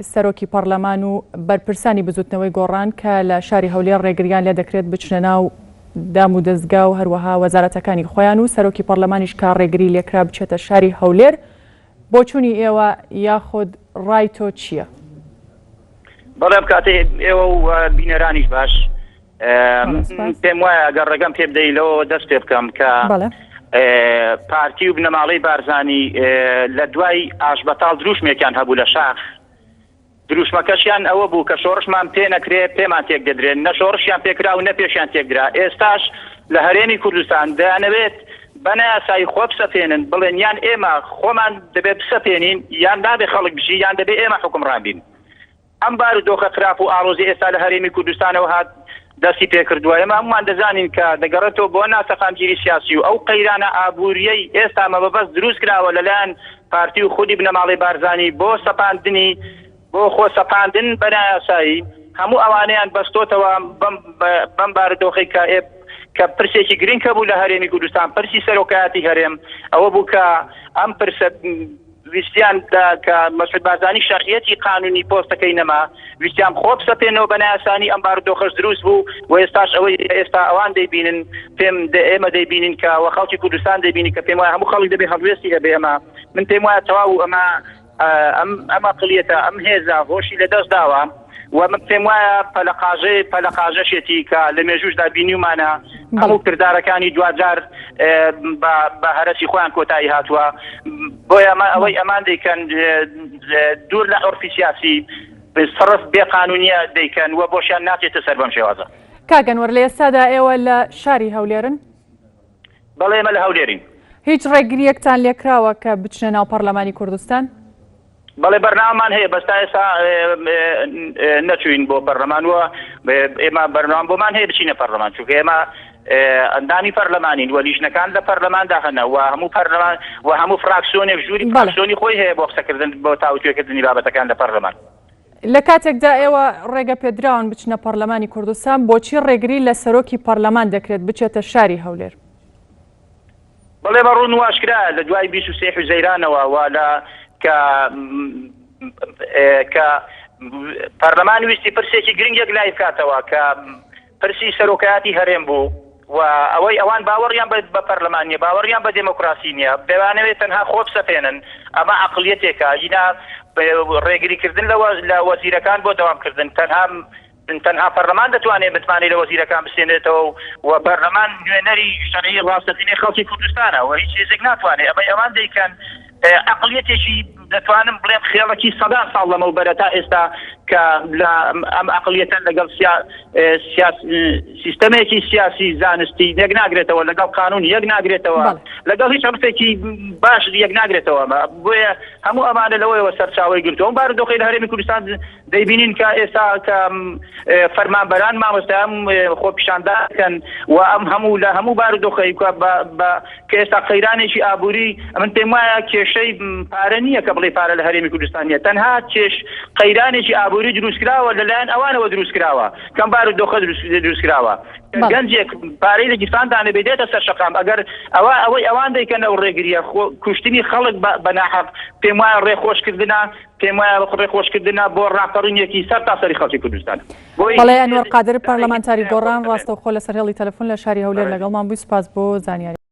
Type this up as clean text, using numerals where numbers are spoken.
سەرۆکی پەڕلەمان و بەرپرسانی بزوتنەوەی گۆڕان کە لە شاری هەولێر ڕێگریان لێدەکرێت بچنە ناو دام و دەزگا و هەروەها وەزارەتەکانی خۆیان و سەرۆکی پەڕلەمانیش کە ڕێگری لێکرا بچێتە شاری هەولێر بۆچونی ئێوە یاخود ڕای تۆ چییە؟ بەڵێ ئەم کاتەی ئێوە و بینەرانیش باش پێم وایە ئەگەر ڕێگەم پێ بدەی لەوەوە دەست پێ بکەم کە پارتی و بنەماڵەی بارزانی لە دوای ئاشبەتاڵ دروشمێکیان هەبوو لە شاخ دروشمەکەشیان ئەوە بوو کە شۆڕشمان پێ نەکرێ پێمان تێک دەدرێن نە شۆڕشیان پێکرا و نە پێشیان تێکدرا ئێستاش لە هەرێمی کوردستان دەیانەوێت بە نایاسایی خۆ بسەپێنن بڵێن یان ئێمە خۆمان دەبێت بسەپێنین یان نابێ خەڵک بژی یان دەبێ ئێمە حوکمڕان بین. ئەم بارودۆخە خراپ و ئاڵۆزی ئێستا لە هەرێمی کوردستانەوە هات دەستی پێکردووە، ئێمە هەموومان دەزانین کە دەگەڕێتەوە بۆ ناسەقامگیری سیاسی و ئەو قەیرانە ئابوورییەی ئێستا مەبەبەست دروست کراوە لەلایەن پارتی و خودی بنەماڵەی بارزانی بۆ سەپاندنی بۆ خۆ سەپاندن بە نایاسایی هەموو ئەوانەیان بەستۆتەوە بەم بەم بارودۆخەی کە کە پرسێکی گرنگ هەبوو لە هەرێمی کوردستان پرسی سەرۆکایەتی هەرێم ئەوە بوو کە ئەم پرسە ویستیان دا کە مەسعود بارزانی شەرعیەتی قانونی پۆستەکەی نەما، ویستیان خۆ بسەپێنەوە بە نایاسانی ئەم بارودۆخەش دروست بوو و ئێستاش ئەوەی کە ئێستا ئەوان دەیبینن پێم ئێمە دەیبینین کە وە خەڵکی کوردستان دەیبینی کە پێم وایە هەموو خەڵک دەبێ هەڵوێستی هەبێ ئەمە من پێم وایە تەواو ئەمە ئەم ئەم ئەقڵیەتە ئەم هێزە هۆشی لەدەست داوە و من پێم وایە پەلەقاژەی پەلەقاژەشێتی کە لە مێژووشدا بینیومانە هەموو کردارەکانی دواجار بە هەرەسی خۆیان کۆتایی هاتووە بۆیە ئەمە ئەوەی ئەمان دەیکەن دوور لە عورفی سیاسی سڕف بێ قانونیە دەیکەن و بۆشیان ناچێتە سەر بەم شێوازە. کاک ئەنوەر لە ئێستادا ئێوە لە شاری هەولێرن؟ بەڵێ ئێمە لە هەولێرین. هیچ ڕێگرییەکتان لێکراوە کە بچنە ناو پەڕلەمانی کوردستان؟ بەڵێ بەرنامەمان هەیە بەس تا ئێستا نەچوین بۆ پەرلەمان و ئێمە بەرنامە بۆمان هەیە بچینە پەرلەمان چونکە ئێمە ئەندامی پەرلەمانین و لیژنەکان لە پەرلەماندا هەنە و هەموو پەرلەمان و هەموو فراکسیۆنێک ژووری فراکسیۆنی خۆی هەیە بۆ قسەکردن بۆ تاوتوێکردنی بابەتەکان لە پەرلەمان. لە کاتێکدا ئێوە ڕێگە پێدراون بچنە پەرلەمانی کوردستان بۆچی ڕێگری لە سەرۆکی پەرلەمان دەکرێت بچێتە شاری هەولێر؟ بەڵێ بە ڕوون و ئاشکرایە لە دوای 23 حوزەیرانەوە و لە کە کە پەرلەمان ویستی پرسێکی گرنگ یەک لای بکاتەوە کە پرسی سەرۆکایەتی هەرێم بوو و ئەوەی ئەوان باوەڕیان بە پەرلەمان نیە باوەڕیان بە دێمۆکراسی نیە دەیانەوێت تەنها خۆ بسەپێنن ئەمە عەقڵیەتێکە ئینا ڕێگریکردن لە وەزیرەکان بۆ دەوامکردن تەنها تەنها پەرلەمان دەتوانێت متمانەی لە وەزیرەکان بسێنێتەوە و پەرلەمان نوێنەری شەرعی ڕاستەقینەی خەڵکی کوردستانە و هیچ هێزێک ناتوانێت ئەمەی ئەوان دەیکەن عەقڵیەتێکی دەتوانم بڵێم خێڵەکی سەدان ساڵ لەمەوبەرە تا ئێستا کە لە ئەم عەقڵیەتە لەگەڵ سیستەمێکی سیاسی زانستی یەک ناگرێتەوە لەگەڵ قانون یەک ناگرێتەوە لەگەڵ هیچ عورفێکی باش یەک ناگرێتەوە بۆیە هەموو ئەمانە لەوەیەوە سەرچاوەی گرتووە ئەم بارودۆخەی لە هەرێمی کوردستان دەیبینین کە ئێستا کە فەرمانبەران مامۆستایان خۆپیشاندان دەکەن و ئەم هەموو لە هەموو بارودۆخەی کە بە کە ئێستا قەیرانێکی ئابووری من پێم وایە کێشەی پارە نییە کە بڵێ پارە لە هەرێمی کوردستان نییە تەنها کێش قەیرانێکی ئابووری دروستکراوە لەلایەن ئەوانەوە دروستکراوە کەم بارودۆخە دروستکراوە گەنجێک پارەی لە گیرفاندا نەبێ دێتە سەر شەقام ئەگەر ئەوە ئەوەی ئەوان دەیکەن ئەو ڕێگریە کوشتنی خەڵک بە ناحەق پێم وایە ڕێخۆشکردنە پێم وایە ڕێخۆشکردنە بۆ ڕاپەڕینێکی سەر تا سەری خەڵکی کوردستان. بەڵێ ئەنوەر قادر پەرلەمانتاری گۆڕان ڕاستەوخۆ لەسەر هێڵی تەلەفۆن لە شاری هەولێر لەگەڵمان بووی سوپاس بۆ زانیاری.